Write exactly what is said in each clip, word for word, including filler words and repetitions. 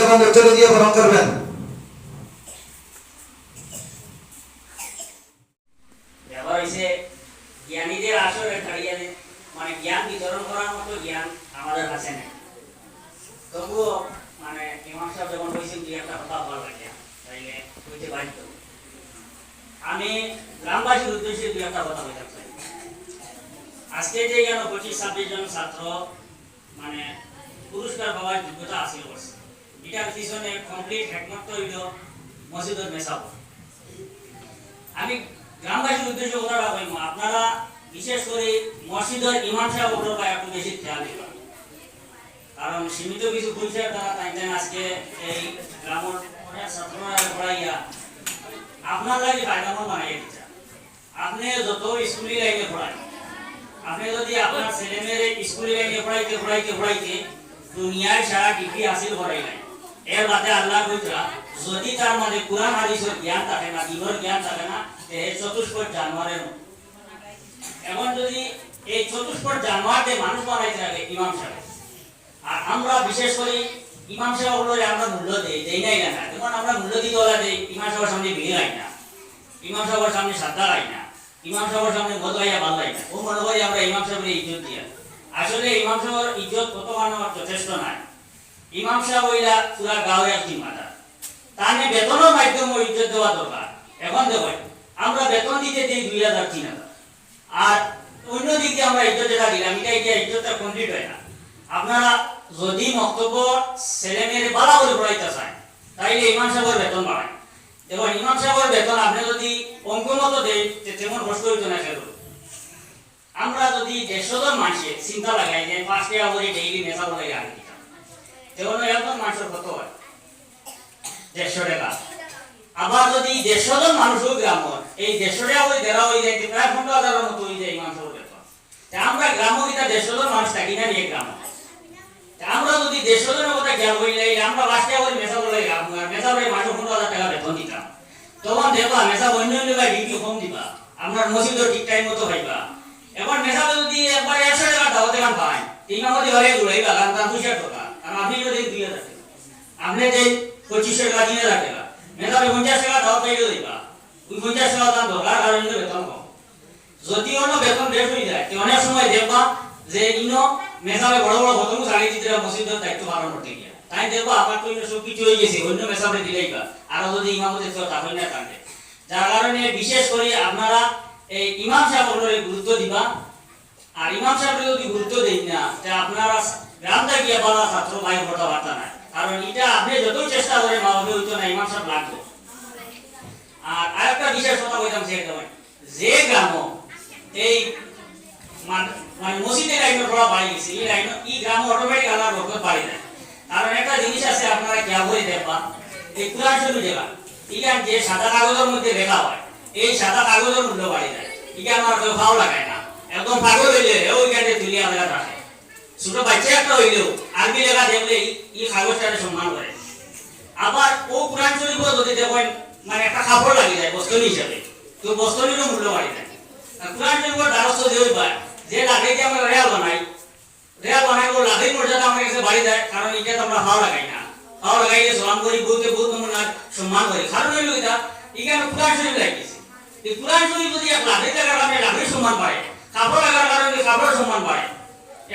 মঞ্চে গিয়ে বরণ করবেন। ব্যাপার হইছে, জ্ঞানীদের আসরে দাঁড়িয়ে, মানে, জ্ঞান বিতরণ করার মতো জ্ঞান আমাদের কাছে নেই। তবুও, মানে, ইমাম সাহেব যখন কইছেন দুই একটা কথা বলা লাগে, তাইলে কইতে বাধ্য। আমি গ্রামবাসীর উদ্দেশ্যে দুই একটা কথা বলতে চাই। আজকে যে এখানে পঁচিশ ছাব্বিশ জন ছাত্র, মানে, পুরস্কার পাওয়ার যোগ্যতা হাসিল করছে, এটার পিছনে কমপ্লিট একমাত্র হইল মসজিদের মেসাব। আমি গ্রামবাসীর উদ্দেশ্যে কথাটা কইব, আপনারা বিশেষ করে মসজিদের ইমাম সাহেব অকলর পায় একটু বেশি খেয়াল দিবা, কারণ সীমিত কিছু পয়সার দ্বারা তাই তাই আজকে এই গ্রামের অনেক ছাত্ররা পড়াইয়া আপনার লাগি ফায়দামন্দ বানাইয়া দিচ্ছেন। আপনি যত স্কুলি লাইনে পড়ান, আপনি যদি আপনার ছেলে মেয়েরে স্কুলি লাইনে পড়াইতে পড়াইতে পড়াইতে দুনিয়ার সারা ডিগ্রি হাসিল করাই নাই, এর বাদে আল্লাহ কইতরা, যদি তার মাঝে কোরআন হাদিসের জ্ঞান থাকে না, দিনের জ্ঞান থাকে না, তে হে চতুষ্পদ জানোয়ারের মতো। এখন যদি এই চতুষ্পদ জানোয়ারকে মানুষ বানাইতে লাগে ইমাম সাহেব, আর আমরা বিশেষ করে ইমাম সাহেব অকলরে আমরা মূল্য দেই, দেই নাই না? যেমন আমরা মূল্য দিতে ওলা দেই, ইমাম সাহেবের সামনে বিড়ি খাই না, ইমাম সাহেবের সামনে সাদা খাই না, ইমাম সাহেবের সামনে মদ খাইয়া ভালা লাগে না। ও মনে করি আমরা ইমাম সাহেবের ইজ্জত দিয়া। আসলে ইমাম সাহেবের ইজ্জত কত বানানোর যথেষ্ট নাই। ইমাম সাহেব হইলা পুরা গাঁওর এক জিম্মাদার। তানে বেতনের মাধ্যমে ইজ্জত দেওয়া দরকার। এখন দেখো, আমরা বেতন দিতে দেই দুই হাজার, তিন হাজার, আর অন্য দিকে আমরা ইজ্জত যেটা দিলাম, এটা, এটা ইজ্জতটা কমপ্লিট হয় না। আপনারা যদি মক্তব্য ছেলে মেয়ের বালা করে পড়াইতে চান, তাইলে ইমাম সাহেবের বেতন বাড়ান। দেখুন, ইমাম সাহেবের বেতন আপনি যদি অঙ্ক মতো দেন, তে তেমন কষ্ট হইতো না কেন। আমরা যদি দেড়শো জন মানুষে চিন্তা লাগাই যে পাঁচ টাকা করে ডেইলি মেসাব লাগে আগে দিতাম, তেমন একজন মানুষের কত হয়? দেড়শো টাকা। আবার যদি দেড়শো জন মানুষ ওই গ্রাম হয়, এই দেড়শো টাকা ওই দেড়া হয়ে যায়, প্রায় পনেরো হাজারের মতো হয়ে যায় ইমাম সাহেবের বেতন। তা আমরা গ্রামও কিতা দেড়শো জন মানুষ থাকি না নি এক গ্রামও? তা আমরা যদি দেড়শো জনের কথা খেয়াল করি, এই আমরা পাঁচ টাকা করে মেসাব লাগে গ্রাম, আর মেসাবরে মাসে পনেরো হাজার টাকা বেতন দিতাম, তখন দেখবা মেসাব অন্য অন্য ভাই ডিউটি কম দিবা, আপনার মসজিদও ঠিক টাইম মতো পাইবা। এখন মেসাবে যদি একবার একশো টাকার দাওয়াত এখান পায়, তো ইমামতি হলে জুড়াইবা, কারণ তার পয়সার দরকার। আর আপনি যদি দুই হাজার টাকা, আপনি যে পঁচিশশো টাকা, তিন হাজার টাকা, মেসাবে পঞ্চাশ টাকা দাওয়াত পাইলে দিবা, ওই পঞ্চাশ টাকা তার দরকার, কারণ ইনো বেতন কম। যদি অন্য বেতন রেট হয়ে যায়, তো অনেক সময় দেখবা যে ইনো মেসাবে বড় বড় খতম চালিয়ে দিতে মসজিদের দায়িত্ব পালন করতে গিয়া। তাই দেখবা আমার তো ইনো সব কিছু হয়ে গেছে, অন্য মেসাবে দিলেই বা, আরো যদি ইমামতি তো তা হয় না কাণ্ডে। যার কারণে বিশেষ করে আপনারা এই ইমাম সাহেব অকলরে গুরুত্ব দিবা। আর ইমাম সাহেব যদি গুরুত্ব দেন না, তে আপনারা গ্রাম থেকে গিয়া বালা ছাত্র ভাই হতে পারতা না, কারণ এটা আপনি যতই চেষ্টা করেন, মা বাবা হইতো না, ইমাম সাহেব লাগবে। আর আরেকটা বিশেষ কথা বলতাম, সে একদম যে গ্রাম এই মান-, মানে মসজিদের লাইনে পড়া বাড়ি গেছে, এই লাইনে, এই গ্রামে অটোমেটিক আল্লাহর বরকত বাড়ি যায়। কারণ একটা জিনিস আছে, আপনারা খেয়াল করে দেখবা, এই কোরআন শরীফ যেটা, এখানে যে সাদা কাগজের মধ্যে লেখা হয়, এই সাদা কাগজের মূল্য বাড়ি যায়। এটা আমার কেউ ভাও লাগায় না, একদম পাগল হইলে হে ওইখানে তুলিয়া আলাদা রাখে। ছোট বাচ্চা একটা হইলেও আরবি লেখা দেখলে এই, এই কাগজটারে সম্মান করে। আবার ও কোরআন শরীফও যদি দেখেন, মানে একটা কাপড় লাগি যায় বস্তনি হিসাবে, তো বস্তনিরও মূল্য বাড়ি যায়। আর কোরআন শরীফের দ্বারস্থ যে ওই পায়, যে লাকড়ি দিয়ে আমরা রেয়াল বানাই, রেয়াল বানাই, ও লাকড়ির মর্যাদা আমার কাছে বাড়ি যায়, কারণ এটা তো আমরা ভাও লাগাই না। ভাও লাগাইলে সালাম করি, বউতে বউত নমুনার সম্মান করি। কারণ হইল এটা, এখানে কোরআন শরীফ লাগিয়েছে। এই কোরআন শরীফ যদি এক লাকড়ি লাগার কারণে লাকড়ির সম্মান বাড়ে, কাপড় লাগার কারণে কাপড়ের সম্মান বাড়ে,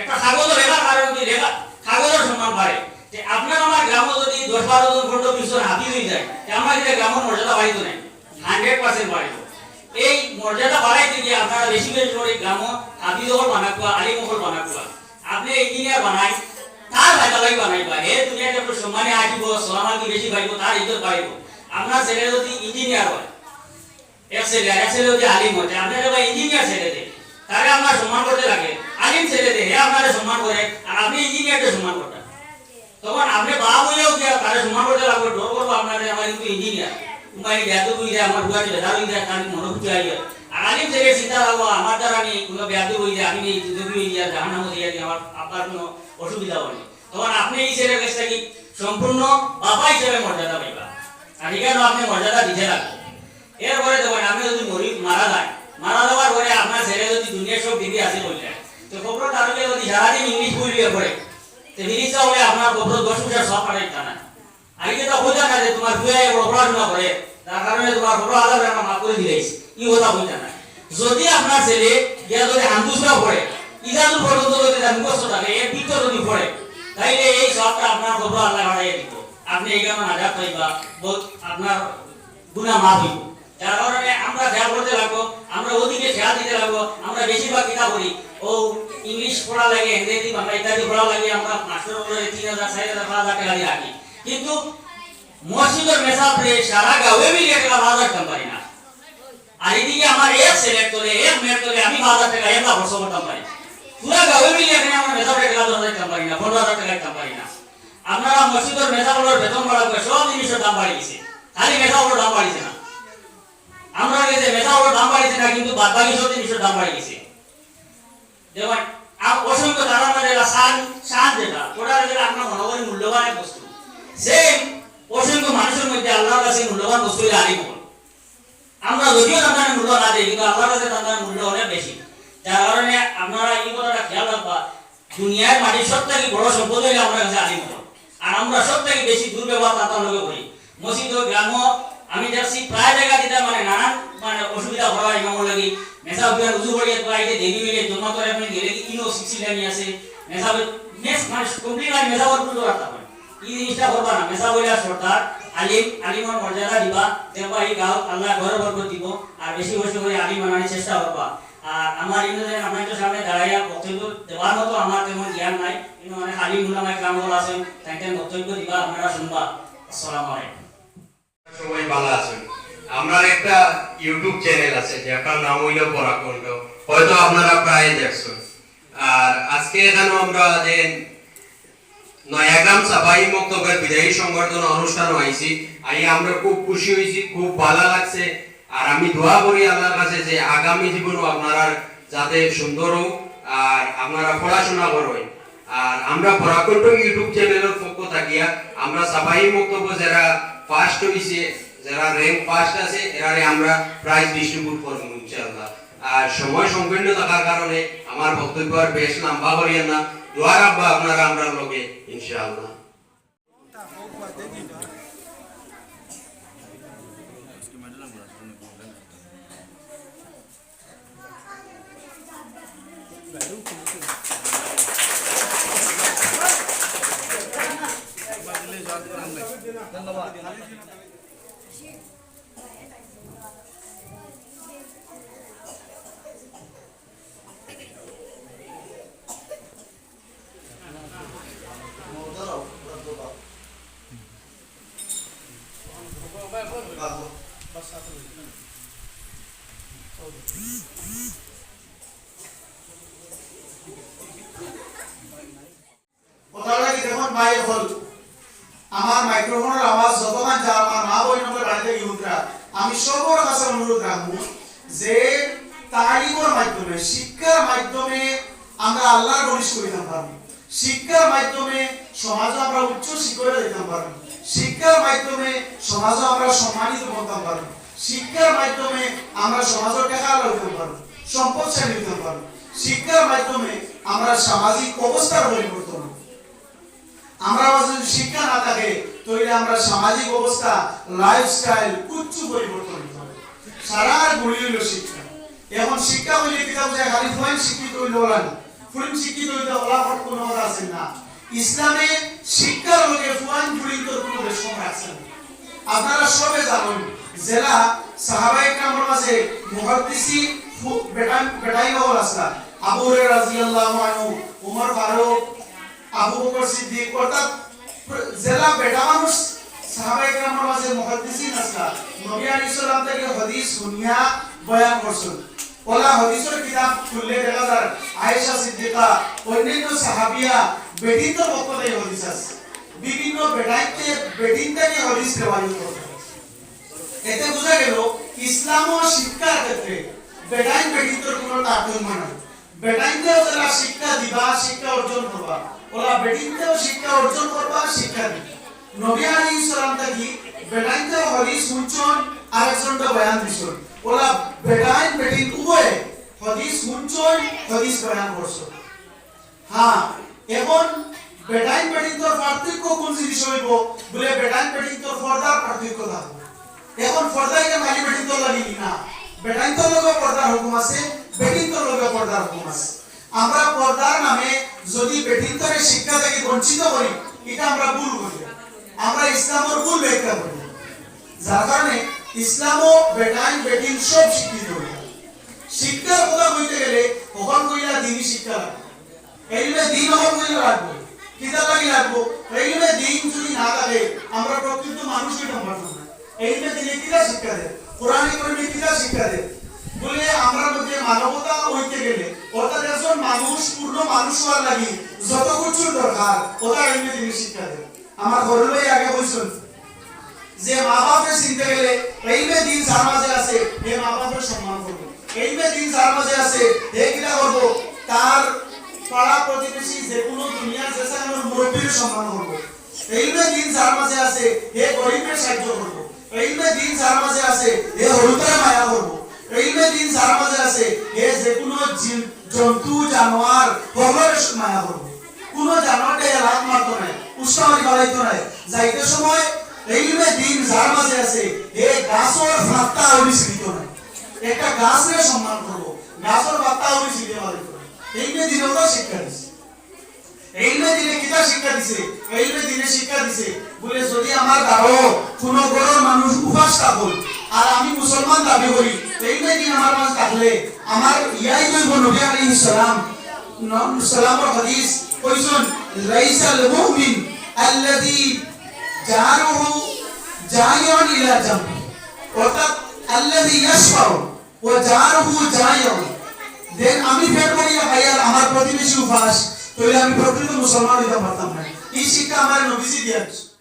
একটা কাগজ লেখার কারণে যদি লেখা, কাগজের সম্মান বাড়ে, যে আপনার আমার গ্রামে যদি দশ বারো জন, পনেরো বিশ জন হাফিজ হয়ে যায়, তে আমরা যদি গ্রামের মর্যাদা বাড়িত নাই, হান্ড্রেড পার্সেন্ট বাড়িব। এই মর্যাদা বাড়াইতে গিয়ে আপনারা বেশি বেশি করে গ্রামে হাফিজ অকল বানাকুয়া, আলিম অকল বানাকুয়া। আপনি ইঞ্জিনিয়ার বানাই, তার ফায়দা লাগি বানাইবা। হে দুনিয়াতে একটু সম্মানে আসিব, সালাম আলাইকুম বেশি পাইব, তার ইজ্জত বাড়িব। আপনার ছেলে যদি ইঞ্জিনিয়ার হয়, এক ছেলে, আর এক ছেলে যদি আলিম হয়, তে আপনি তো ভাই ইঞ্জিনিয়ার ছেলে দে, তারে আপনার সম্মান করতে লাগে। আলিম ছেলে দে, হে আপনারে সম্মান করে, আর আপনি ইঞ্জিনিয়ারকে সম্মান করবেন। তখন আপনি বাপ হইয়াও গিয়া তারে সম্মান করতে লাগবে, ডর করবো আপনারে, আমার কিন্তু ইঞ্জিনিয়ার। কোম্পানি বেয়াদব হয়ে যায়, আমার বুয়াতে বেদার হয়ে যায়, তার মনে বুঝে আইয়া। আর আলিম ছেলে চিন্তা লাগবো, আমার দ্বারা নেই, কোনো বেয়াদব হয়ে যায়, আমি নেই, দুর্যোগী হয়ে যায়, জাহান নামে দিয়ে যায়, আমার আব্বার কোনো অসুবিধা হয়নি। তখন আপনি এই ছেলের কাছ থেকে সম্পূর্ণ বাবা হিসেবে মর্যাদা পাইবা। আর এখানে আপনি মর্যাদা দিতে লাগবে। এরপরে দেখবেন, আপনি যদি মরি, মারা যায়, মারা যাওয়ার পরে আপনার ছেলে যদি দুনিয়ার সব ডিগ্রি হাসিল করে যায়, তো খবর তার যদি সারাদিন ইংলিশ বই লিয়ে পড়ে, তো ফিরিস্তা হলে আপনার খবর দশ পয়সার সব পাঠাই না। আর ইটা কইতা না যে তুমার পুয়া এ বড় পড়াশোনা করে, যার কারণে তুমার বড় আলাদা আমরা মাফ করি দিলাইছি, ই কথা কইতা না। যদি আপনার ছেলে গিয়া যদি হামদুসরা পড়ে, ইজাজুল পর্যন্ত যদি তার মুখস্থ থাকে, এর ভিতরে যদি পড়ে, তাইলে এই সবটা আপনার খবর আল্লাহ বাড়াইয়া দিব। আপনি এই কারণে আজাদ পাইবা, বহুত আপনার গুনাহ মাফ হইব। যার কারণে আমরা খেয়াল করতে লাগবো, আমরা ওদিকে খেয়াল দিতে লাগবো। আমরা বেশিরভাগ কিতা করি, ও ইংলিশ পড়া লাগে, ইংরেজি, বাংলা ইত্যাদি পড়া লাগে, আমরা মাস্টার উপরে তিন হাজার, চার হাজার, পাঁচ হাজার টাকা দিয়ে রাখি। কিন্তু মসজিদের মেসাবরে সারা গাঁওয়ে মিলিয়া টাকা পাঁচ হাজার দিতাম পারি না। আর এদিকে আমার এক ছেলের তলে, এক মেয়ের তলে আমি পাঁচ হাজার টাকা একলা খরচ করতাম পারি। পুরা গাঁওয়ে মিলিয়া এখানে আমার মেসাবরে টাকা দশ হাজার দিতাম পারি না, পনেরো হাজার টাকা দিতাম পারি না। আপনারা মসজিদের মেসাবর বেতন বাড়া করে সব জিনিসের দাম বাড়ি গেছে, খালি মেসাবর দাম বাড়িছে না। আমরা গেছে মেসাবর দাম বাড়িছে না, কিন্তু বাদ বাকি সব জিনিসের দাম বাড়ি গেছে। যেমন আ-, অসংখ্য তারার মাঝে এলা শান, শান যেটা, ওটা হলো আপনার মনে করি মূল্যবান এক বস্তু। সেম অসংখ্য মানুষের মধ্যে আল্লাহর কাছে মূল্যবান বস্তু হলো আলিম হল। আমরা যদিও তার মূল্য না দিই, কিন্তু আল্লাহর কাছে তার মূল্য অনেক বেশি। যার কারণে আপনারা এই কথাটা খেয়াল রাখবা, দুনিয়ার মাটির সব থেকে বড় সম্পদ হইলে আমার কাছে আলিম হল। আর আমরা সব থেকে বেশি দুর্ব্যবহার তার লগে করি। মসজিদ ও গ্রামও আমি দেখছি প্রায় জায়গা দিতে মানে নানান মানে অসুবিধা করা হয় ইমামর লাগি। মেসাব বিয়ান উজু করিয়া তো আইতে দেরি হইলে জমা করে আপনি গেলে কি ইনো সিক্সটি লাইন আছে। মেসাব মেস মানে কমপ্লিট হয় মেসাবর পুজো রাখতে হয়। এই জিনিসটা করবা না। মেসাব হইলে সর্দার আলিম, আলিমর মর্যাদা দিবা। দেখবা এই গাঁও আল্লাহ ঘরে বরকত দিব। আর বেশি বেশি করে আলিম বানানোর চেষ্টা করবা। আর আমার ইনো যে আমার তো সামনে দাঁড়াইয়া বক্তব্য দেওয়ার মতো আমার তেমন জ্ঞান নাই। কিন্তু অনেক আলিম উলামায়ে কেরাম আছেন, তাই তাই বক্তব্য দিবা, আপনারা শুনবা। আসসালামু আলাইকুম। সবাই ভালো আছেন? আমরার একটা YouTube চ্যানেল আছে, যেটার নাম হইল পরাকণ্ঠ, হয়তো আপনারা প্রায় দেখছেন। আর আজকে এখানে আমরা যে নয়াগ্রাম সাপ্তাহিক মক্তবের বিদায়ী সংবর্ধনা অনুষ্ঠান হয়েছি, আই আমরা খুব খুশি হয়েছি, খুব ভালো লাগছে। আর আমি দোয়া করি আল্লাহর কাছে যে আগামী জীবনও আপনারা যাতে সুন্দর হোক আর আপনারা পড়াশোনা করবেন। আর আমরা পরাকণ্ঠ YouTube চ্যানেলের পক্ষ থাকিয়া আমরা সাপ্তাহিক মক্তব্য যারা ফার্স্ট হইছে, যারা র‍্যাঙ্ক ফার্স্ট আছে, এরারে আমরা প্রাইজ ডিস্ট্রিবিউট করবো ইনশাআল্লাহ। আর সময় সংকীর্ণ থাকার কারণে আমার বক্তব্য আর বেশ লম্বা করিয়া না, দোয়া রাখবা আপনারা আমরার লগে ইনশাআল্লাহ। কথাটা কি দেখুন ভাই, এখন আমার মাইক্রোফোনের আওয়াজ যতক্ষণ যা আমার মা বোন নম্বর বাড়িতে ইউথরা, আমি সবার কাছে অনুরোধ রাখবো যে তালিমের মাধ্যমে, শিক্ষার মাধ্যমে আমরা আল্লাহর ঘনিষ্ঠ হইতাম পারবো। শিক্ষার মাধ্যমে সমাজে আমরা উচ্চ শিখরে যেতাম পারবো। শিক্ষার মাধ্যমে সমাজে আমরা সম্মানিত বনতাম পারবো। শিক্ষার মাধ্যমে আমরা সমাজের টেকা হইতাম পারবো, সম্পদশালী হইতাম পারবো। শিক্ষার মাধ্যমে আমরা সামাজিক অবস্থার পরিবর্তন হবে। আমরা যদি শিক্ষা না থাকে, তাহলে আমরা সামাজিক অবস্থা, লাইফস্টাইল, কিচ্ছু পরিবর্তন হইতে হবে। সারা গুলি হইল শিক্ষা। এখন শিক্ষা হইলে কিতাব যায় খালি ফুয়াইন শিক্ষিত হইল ওলা না, ফুরিন শিক্ষিত হইলে ওলা কোনো কথা আছে না। ইসলামে শিক্ষার লগে ফুয়াইন ফুরিন্তর কোনো বেশকম রাখছে না। আপনারা সবে জানেন, যেলা সাহাবায়ে কেরামর মাঝে মুহাদ্দিসি ফু-, বেটাইন, বেটাইন হল আসলা, আবু হুরায়রা রাদিয়াল্লাহু আনহু, উমর ফারুক, আবু বকর সিদ্দিক, অর্থাৎ যেলা বেটা মানুষ সাহাবায়ে কেরামর মাঝে মুহাদ্দিসিন আসলা, নবী আলাইহিস সালাম থেকে হাদিস শুনিয়া বয়ান করছেন। ওলা হাদিসের কিতাব খুললে দেখা যায় আয়েশা সিদ্দিকা, অন্যান্য সাহাবিয়া, বেটিন্তর পক্ষ থেকে হাদিস আছে। বিভিন্ন বেটাইন্তে, বেটিন থেকে হাদিস রেওয়ায়ত করছে। এতে বোঝা গেল ইসলাম ও শিক্ষার ক্ষেত্রে বেটাইন বেটিন্তর কোনো তারতম্য নাই। বেটাইন্তেও যারা শিক্ষা দিবা, শিক্ষা অর্জন করবা, ওলা বেটিন্তেও শিক্ষা অর্জন করবা, শিক্ষা দিবা। নবী আলাইহিস সালাম থাকি বেটাইন্তেও হাদিস শুনছন, আরেকজনকে বয়ান দিছন। ওলা বেটাইন বেটিন উভয়ে হাদিস শুনছন, হাদিস বয়ান করছন। হ্যাঁ, এখন বেটাইন বেটিন্তর পার্থক্য কোন জিনিস অইবো? বুলে বেটাইন বেটিন্তর পর্দার পার্থক্য থাকবো। এখন পর্দা ইখান খালি বেটিন্তর লাগি নি না, বেটাইন্তর লগে পর্দার হুকুম আছে, বেটিন্তর লগে পর্দার হুকুম আছে। আমরা পর্দার নামে যদি বেটিন্তরে শিক্ষা থাকি বঞ্চিত করি, ইটা আমরা ভুল করি, আমরা ইসলামর ভুল ব্যাখ্যা করি। যার কারণে ইসলামও বেটাইন বেটিন সব শিক্ষিত অইয়া। শিক্ষার কথা কইতে গেলে অখন কইলা দিনই শিক্ষা লাগবো, ইলমে দিন অখন কইলা লাগবো। কিতার লাগি লাগবো? ইলমে দিন যদি না থাকে, আমরা প্রকৃত মানুষ অইতাম পারতাম না। ইলমে দিনে কিতা শিক্ষা দেয়? কোরআনে করিমে কিতা শিক্ষা দেয়? বুলে আমরার মধ্যে মানবতা অইতে গেলে, অর্থাৎ একজন মানুষ পূর্ণ মানুষ অওয়ার লাগি যত কিছুর দরকার, অতা ইলমে দিনে শিক্ষা দেয়। আমার ঘরর ভাই আগে কইছইন যে মা বাপরে চিনতে গেলে ইলমে দিন যার মাঝে আছে, হে মা বাপরে সম্মান করবো। ইলমে দিন যার মাঝে আছে, হে কিতা করবো? তার পাড়া প্রতিবেশী যে কোনো দুনিয়ার যে সাগর মুরব্বীরে সম্মান করবো। ইলমে দিন যার মাঝে আছে, হে গরিবরে সাহায্য করবো। ইলমে দিন যার মাঝে আছে, হে হুরুতারে মায়া করবো। ইলমে দিন যার মাঝে আছে, হে যে কোনো জিন, জন্তু, জানোয়ার, হকলরে মায়া করবো। কোনো জানোয়াররে লাত মারতো নায়, উষ্টা মারি ফালাইতো নায়। যাইতে সময় ইলমে দিন যার মাঝে আছে, হে গাছর পাতা উড়ি ছিড়িতো নায়। একটা গাছরে সম্মান করবো, গাছর পাতা উড়ি ছিড়িয়া ফালাইতো নায়। ইলমে দিনে অতা শিক্ষা দিছে। ইলমে দিনে কিতা শিক্ষা দিছে? ইলমে দিনে শিক্ষা দিছে বুলে, যদি আমার ঘরো কোনো ঘরর মানুষ উপাস থাকইন, আর আমি মুসলমান দাবি করি, ইলমে দিন আমার মাঝে থাকলে, আমার ইয়াই অইবো। নবী আলাইহিস সালাম, ন-, সালামর হাদিস কইছইন, "লাইসাল মুমিন আল্লাযী জারুহু জাইউন ইলা জামবি", অর্থাৎ, "আল্লাযী ইয়াশবাউ ওয়া জারুহু জাইউন।" দেন আমি পেট ভরিয়া খাই আর আমার প্রতিবেশী উপাস, তাইলে আমি প্রকৃত মুসলমান অইতাম পারতাম না। এই শিক্ষা আমার নবীজি দিয়া গেছইন।